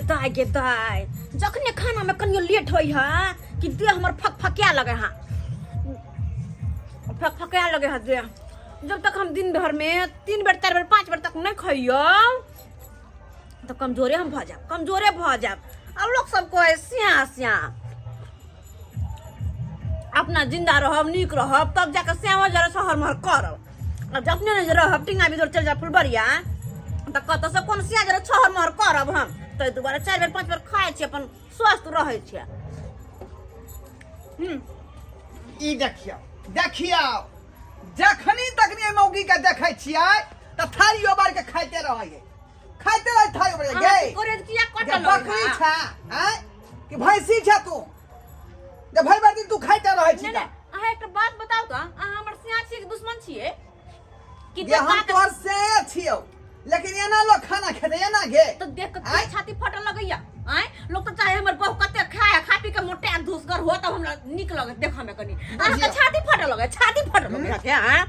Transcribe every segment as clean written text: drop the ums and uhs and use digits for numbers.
दाय गे दाय, जखने खाना में कनियो लेट होई है कि देह हमर फकफकिया लगे है, फकफकिया लगे है देह। जब तक हम दिन भर में 3 बेर 4 बेर 5 बेर तक नहीं खइयो तो कमजोरे हम भऽ जायब, कमजोरे भऽ जायब। आ लोक सब कहे सिया सिया अपना जिंदा रहब, नीक रहब, तब जाके श्यामा जरा शहर महर करब। आ जखने नहीं रहब टिंगा बिदोर चल जाए फुलबरिया तऽ कतऽ से कोन सिया जरा शहर महर करब हम। ताहि दुआरे 4 बेर 5 बेर खाइ छी, अपन स्वस्थ रहै छियै। ई देखियौ देखियौ, जखनी तखनी एहि मौगी के देखै छियै तऽ थारी ओबार के खाइते रहै, खाइते रहै थारी ओबार के। गे करे किया कटल बकरी छा आँय कि भैंसी छा तू जे भरि भरि दिन तू खाइते रहै छी? नहि, अहाँ एकटा बात बताउ तऽ, अहाँ हमर सिया छियै कि दुश्मन छियै? कि जे हम तोहर से छियौ, लेकिन एना लोग खाना खेतै एना गे? तऽ देख के की छाती फटल लगैया? आँय, लोग तऽ चाहे हमर बहू कते खाए, खा पी के मोटे धूसगर हो तब हमरा नीक लगत देखऽ में कनी। अहाँके छाती फटल लगैया, छाती फटल लगैया के? आँय,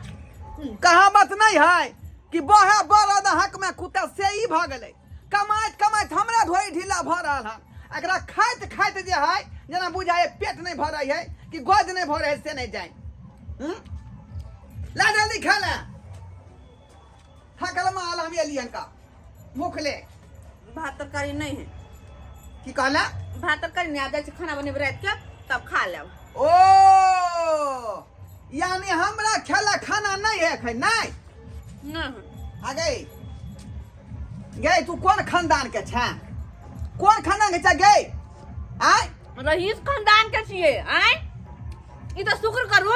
कहावत नहीं है कि बहे बरद हक में कुत्ता, से ई भऽ गेलै। कमाइत कमाइत हमरा धोई ढीला भऽ रहल हन, एकरा खाइत खाइत जे है जेना बुझाइ पेट नहीं भरै है कि गोद नहीं भरै है, से नहीं जाए। ला जल्दी खा ले, थकल माल हम एलियन का मुख ले। भात तरकारी नहीं है। की कहला? भात तरकारी नहीं, आ जाइ छी खाना बनेबै राति के तब खा लेब। ओ यानी हमरा खेला खाना नहीं है एखन? नहीं नहीं। आ गई गई, तू कोन खानदान के छे? कोन खानदान के छे गई? आय रईस खानदान के छियै। आय ई तऽ शुक्र करू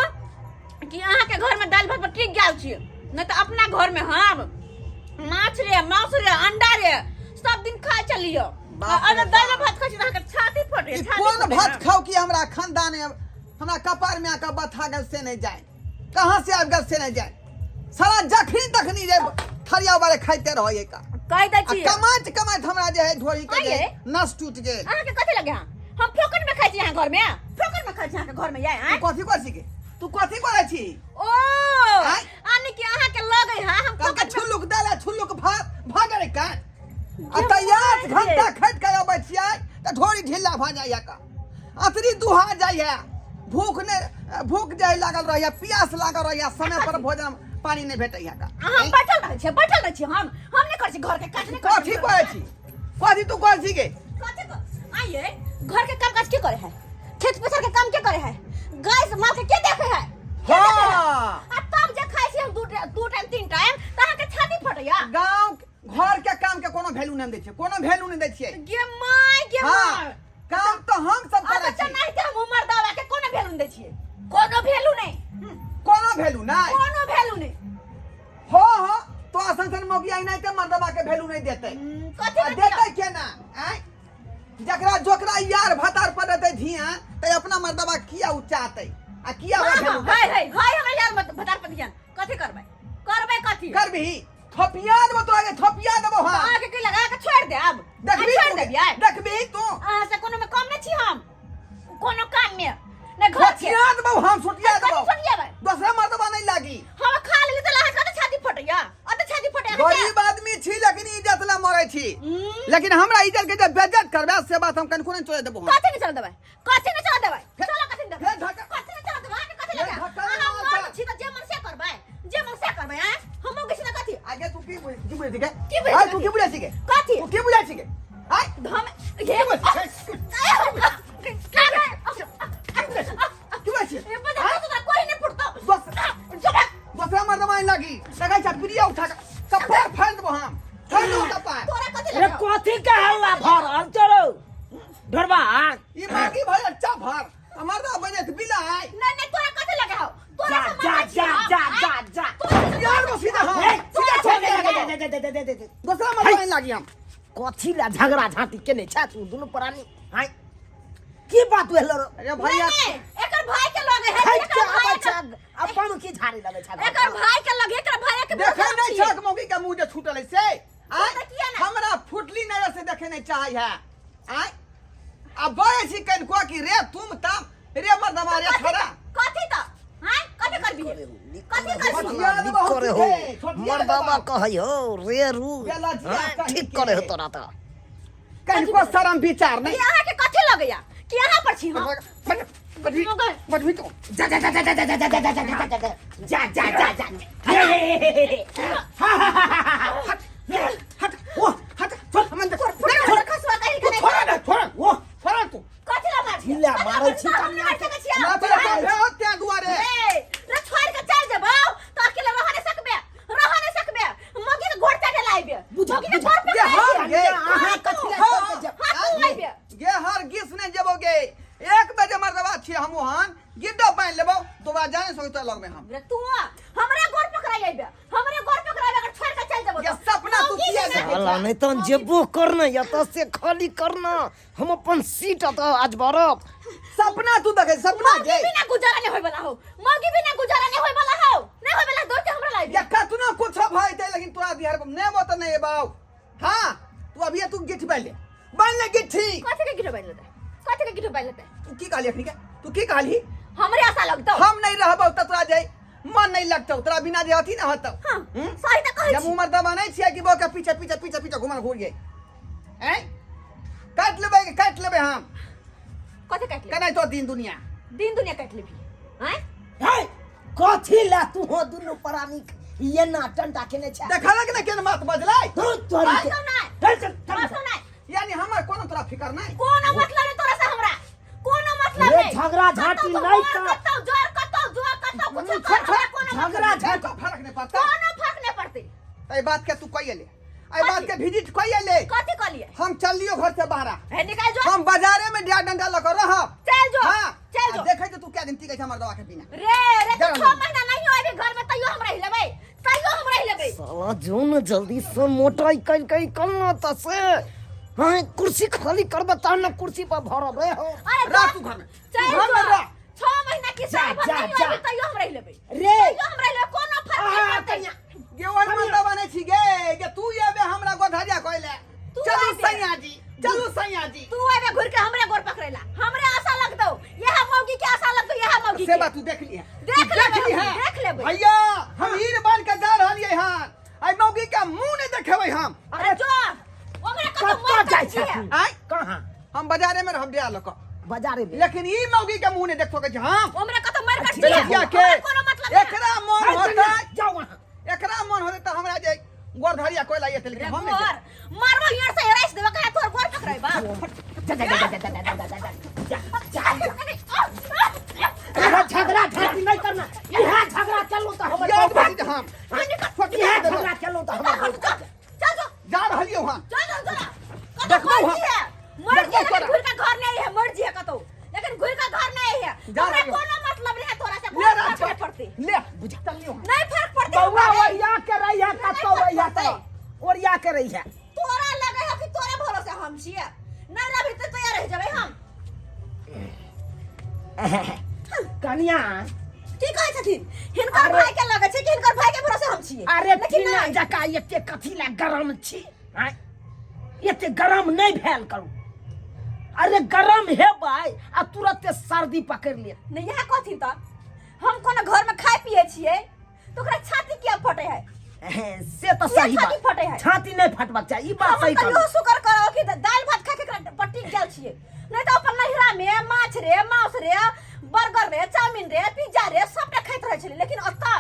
कि अहाँ के घर में दालि भात पर टिक गेल छी, नहीं तऽ अपना घर में हम माछ रे मांस रे अंडा रे सब दिन खाइ छलियो। बाप रे अगर दालि बाप। भात खाइ छी तऽ अहाँके छाती फटे, ई छाती कोन फटे। भात खाउ कि हमरा खानदान में हमरा कपार में आके बथा गेल से नहीं जाए, कहाँ से आबि गेल से नहीं जाए। सारा जखनी तखनी जे थरिया बारे खाइते रहे का कहि दै आ छी। कमाइत कमाइत हमरा जे है ढोरी के जे आइए। नस टूट गेल। अहाँके कथी लगे? हम फोकट में खाइ छी अहाँ घर में, फोकट में खाइ छी अहाँके घर में याय? तू कथी करै छी गे? तू कथी करै छी? ओ आँय? आने कि अहाँके लगे है हम कल के फोकट में छुल्लुक देले छुल्लुक भात भऽ गेलै का? आ जे तैयार मोबाइल घंटा रे। खैत के अबै छियै तऽ ढोरी ढीला भऽ जाइए का, अतरी दुहा जाइए, भूख नहि, भूख जे लागल रहैए, प्यास लागल रहैए, समय पर भोजन पानी नहि भेटैए का। अहाँ बैठल रहै छियै, बैठल रहै छियै, हम नहि करै छी घर के काज, नहि करै कथी छी। करै छी? कथी तू करै छी गे? कथी आइए, घर के काम काज के करे है? खेत पथार के काम के करे है? गाय से माल के के देखे है? के देखे है? हाँ। आ तब जे खाइ छी हम दू टाइम 3 टाइम तऽ अहाँके छाती फटैया। गाँव घर के काम के कोनो वैल्यू नहि दै छियै, कोनो वैल्यू नहि दै छियै। गे my गे हाँ, my. काम तऽ हम सब आ करै बच्चा छी। नहीं तऽ हम उमर दावा के कोनो वैल्यू नहि दै छियै, कोनो वैल्यू नहि, कोनो वैल्यू नहि, कोनो वैल्यू नहि। हो हो, तो असन सन मौगी आई नहीं ते मर्दबा के वैल्यू नहीं देते। कथी आ ने देते केना? आँय, जकरा जोकरा यार भतार पर रहते धिया ते अपना मर्दबा किया उचाते आ किया हाँ, ओकरा हाँ, वैल्यू हाय देतै? हाय हाय, हमरा यार मत भतार पर ध्यान कथी करबै, करबै कथी? करबिही थपिया देबो तोरा के, थपिया देबो। हां, अहाँ के की लगा के छोड़ दे अब? देखबी छोड़ तू? देबियै? देखबी तू? अहाँ से कोनो में कम नहीं छी हम, कोनो काम में नहीं घर के। सोटिया देबो हम, सोटिया कथी देबो। सोटियाबै? दोसरा मर्दबा नहीं लागी। हम खा लेली तऽ अहाँ के छाती फटैया, अत छाती फटैया अहाँके। गरीब आदमी छी लेकिन इज्जत ला मरै छी, लेकिन हमरा इज्जत के जे बेइज्जत करबै से बात हम कनिको नहीं चले देबो हम। कथी नहीं चल देबै? कथी नहीं चल देबै? चलो कथी नहीं देबै? फेर धक्का- कथी नहीं चल देबै? अहाँके कथी फेर लगे? धक्का अहाँ मारता। मर्द छी तऽ जे मन से करबै, जे मन से करबै। आँय, हमहूँ किछु ने कथी आगे तू की बुझ की बुझै छी गे? की बुझै आय छी? तू की बुझै छी गे? कथी? तू की बुझै छी गे? आय हम की ये बुझै छी? की बुझै छी? ए बजा तो कोई नहीं फुटतो। दोसरा मर्दमा नहीं लागी लगै छै, प्रिया उठा के कपार फाड़ि देबो हम, फाड़ि देबो कपार। तोरा कथी रे लगे? कथी के हल्ला भर रहल चलो ढोरबा? ई मांगी भर अच्छा भर मर्दा बने त बिलाई। नहीं नहीं, तोरा कथी लगे हो? तोरा जा से जा मांगे छी जा हम, जा आँय? जा जा यार वो सीधा हम ए, सीधा छोड़ दे दे दे दे दे दे दे दे दे। दोसरा मर्दमा नहीं लागी हम। कथी ला झगड़ा झांटी केने छै तू दुनू प्राणी? हाय, की बात भेल रो? अरे भैया नहीं, नहीं, एकर भाई के लगे है, खैत के एकर भाई आबै के छै अपन की झाड़ी लगै छै एकर भाई के लगे, एकर भाई के देखे बहुत नहीं छियै। छक मौगी के मुंह जे छूटल है से आय तो किया ना? हमरा फुटली नजर से देखे नहीं चाहे है। आय आ बड़े छी कनिको कि रे तुम तम रे मर्दमा रे खड़ा कथी त हां कथी करबी? कथी करबी? छोटिया नीक देबो हम करे हो सीधे, छोटिया मर्दाबा देबो। कहै हो रे रू बेला जिया हाँ, कहीं ठीक के। करे हो तोरा तऽ। कनिको शरम विचार नहीं। ये अहाँ के कथी लगैया कि अहाँ पर छी हम? बजबी बजबी तो। जा जा जा जा जा जा जा जा जा जा जा जा जा जा जा जा हट हट ओ हट छोड़ हमन देख। छोड़ खसवा कहीं के नहीं। छोड़ ना, छोड़ ओ, छोड़ तू। कथी ला मार ढीला मारै छी कन्या मार सकै छी ना तो हो त्या दुआरे। ए रे छोड़ के चल जेबौ त अकेले रह नहीं सकबे, रह नहीं सकबे। मगी के गोड़ चाटे लाइबे। बुझा, मगी के बुझा। गोड़ पे गे हर गे। अहाँ कथी ला छोड़ के जाब? हां तू आइबे। गे हर गिस ने जेबोगे। एक बजे मर्दबा छी हम वहां गिड्डो बांध लेबो, दोबारा जाने सकै तो लग में हम। रे तू हमरे गोड़ पकड़ाई आइबे, हमरे गोड़ पकड़ाई अगर छोड़ के चल जेबौ। ये सपना तू किया देखै साला नहीं तहन जेबो करना एतऽ से खाली करना, हम अपन सीट एतऽ आज भरब। सपना तू देखै सपना मौगी गे। बिना गुजारा नहीं होय वाला हो, मौगी बिना गुजारा नहीं होय वाला हो, नहीं होय वाला। दौड़ के हमरा लाइबे। ये कतनो कुछ भय ते लेकिन तोरा बिहार पर ने बो त नहीं एबाउ। हां तू अभी तू गिठ बांध ले, बांध ले गिट्ठी। कथी के गिठो बांध लेतै? कथी के गिठो बांध लेतै? तू की कहली अखनी के? तू की कहली? हमरे आशा लगतौ। हम नहीं रहबौ त तोरा जे मन नहीं लगतौ, तोरा बिना जे अथी ना होतौ। हां हम्म? सही त कहै जब छी। उमर दबा नहीं छियै कि बो के पीछे पीछे पीछे पीछे घुमल घूर गए हैं। काट लेबै, काट लेबै हम। कथी काट लेबी? केना तो दिन दुनिया। दिन दुनिया काट लेबी हैं? हे कथी ला तू हो दुनू प्राणी ये ना टंटा केने छै? देखलक ने केन बात बजलै। धुर तोरी के। बाजौ नहि। चल चल चल। बाजौ नहि। यानी हमर कोनो तोरा फिकर नहीं। कोनो मतलब नहीं तोरा से हमरा, कोनो मतलब रे नहीं। झगड़ा झांटी कतौ नहीं तू कर। मर, कतौ जोर, कतौ जोर, कतौ कुछ कर, छोड़, छोड़। हमरा कोनो मतलब झगड़ा नहीं। झांटी। कोनो फर्क नहीं पड़ता। कोनो फर्क नहीं पड़ते। एहि बात के तू कहिए ले, एहि बात के विजिट कहिए ले। कथी कहलिए? हम चलियो घर से बाहर। हे निकाल जो। हम बाजारे में डा डंडा लऽ कऽ रहब। चल जो। हाँ, चल आ जो। देखै तऽ तू कै दिन टिकै छै हमर दवा के बिना। रे रे जा तू रहल। 6 महीना नहीं आबी घर में तैयो हम रहि लेबै, तैयो हम रहि लेबै। साला जो न जल्दी से मोटाई कल कई कल न त से हाँ कुर्सी खाली करबे तहन न कुर्सी पर भरब रे हो। अरे रह जा। तू घर में। चल तू घर में जो। रह। 6 महीना की जा, साल भर जा, नहीं जा। आबी तैयो हम रहि लेबै। रे। तैयो हम रहि लेबै, कोनो फर्क नहीं आहा, पड़तै। कन्या। गे ओहि मर्दबा नहि छी गे, गे तू एबे हमरा गोधरिया कहले। तू चलू आबे। सैया जी, चलू सैया जी। तू एबे घुर के हमरे गोड़ पकड़ेला, हमरे आशा लगतौ, यह मौगी के आशा लगतौ, यह मौगी से के। बात तू देख लिहे। देख तू लेबै लिहे। हम, देख लेबै। भैया हम हीर बांध के जा रहलियै हन, एहि मौगी के मुंह नहि देखेबै हम। अरे जो ओकरा कतौ कतऽ मर जाइ जाइ छै छै। तू? आँय? कहाँ? हम बाजारे में रहब डेरा लऽ कऽ, बाजारे में। लेकिन ई मौगी के मुंह नहि देख सकै छी हम। ओमरे कतौ मर कट बेटिया के हमरा कोनो मतलब नहीं। एकरा मन हाय, होतै, कन्या, जाओ वहाँ। एकरा मन होतै तऽ हमरा जे गोरधरिया कोयला ये लेकिन रे हम नहि गोर मारबो हियर से हेराइस देबो कहे तोर गोर पकड़ाइबा। जा जा जा जा जा जा जा जा जा जा जा। यहाँ झगड़ा झांटी नहीं करना, यहाँ झगड़ा चलो तो हमर याद बहुत भरि हम यहाँ झगड़ा चलो तो हमर बहुत चल जो। जा रहलियौ हन। चल जो चल। देखबौ हम। मर देखबौ जी तोरा। लेकिन घुर का घर नहीं है, मर जी है कतौ, लेकिन घुर का घर नहीं है। जा हमरा रहियो। कोनो मतलब नहीं है तोरा से, ले बहुत राज फर्क नहीं पड़ती। ले बुझा चलियौ हन। नहीं फर्क पड़ती बउआ हमरा। ओरिया के रही है, कतौ रही है तो ओरिया के रही है। तोरा लगे है कि तोरे भरोसे हम छिए, नहीं रहबी तो तैयार रह जेबै हम। कनिया की कहै छथिन? हिनकर भाई के लगे छै कि हिनकर भाई के भरोसे हम छिए। अरे लेकिन टीना नहीं। जका एते कथी ला गरम छी? आँय? एते गरम नहीं भेल करू। अरे गरम हेबै आ तुरते सर्दी पकड़ लेत। नहीं यहाँ कहथिन त हम कोनो घर में खाय पिए छिए तो ओकरा छाती किया फटे है? से तो किया सही छाती बात। फटे है? छाती नहीं फटबाक चाही, ई बात हम सही कहियो कहलहुँ। शुक्र करो कि दालि भात खा के एकरा पट्टी गेल छिए, नहीं तो अपन नैहरा में माछ रे मांस रे बर्गर रे चाउमीन रे पिज्जा रे सबटा खाइत रहै छलै। लेकिन अत्ता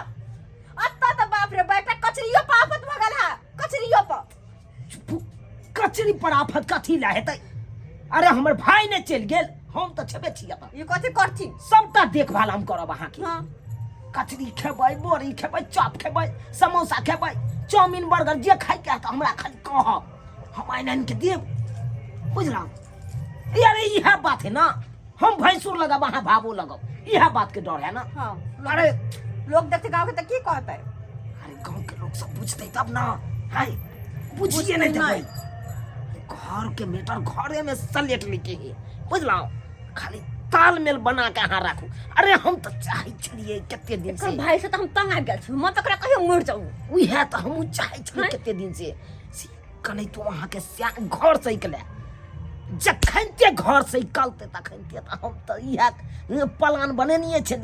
अत्ता त बाप रे बाप, एकटा कचरियो पर आफत भऽ गेल है, कचरियो पर। चुप, कचरी पर आफत कथी ला हेतै? अरे हमर भाई ने चलि गेल, हम तऽ छेबे छी अपन। ई कथी करथिन? सबटा देखभाल हम करब अहाँके। हाँ। कचरी खेबै, बड़ी खेबै, चॉप खेबै, समोसा खेबै, चाउमीन बर्गर जे खाइके हत हमरा खाली कहब, हम आनि आनि के देब, बुझलहुँ? अरे इएह बात है ना, हम भैंसुर लगब अहाँ भावो लगब, इएह बात के डर है ना। हाँ। अरे लोग देखते गाँव के तऽ की कहतै? अरे गाँव के लोग सब बुझतै तब ना। हाय बुझिए नहीं बुझतै देबै, घर के मैटर घरे में सलेट लेके है, बुझलहुँ? खाली तालमेल बना के अहाँ राखू। अरे हम तऽ चाहै छलियै कते दिन से। एकर भाई से तऽ हम तंग आबि गेल छी, मन तऽ ओकरा कहियो मरि जाउ। उएह तऽ हमहूँ चाहै छलियै कते दिन से, से कनाहितो अहाँके घर सैकले, जखनते घर सैकलतै तखनते तऽ हम तऽ इएह प्लान बनेनिये छलियै।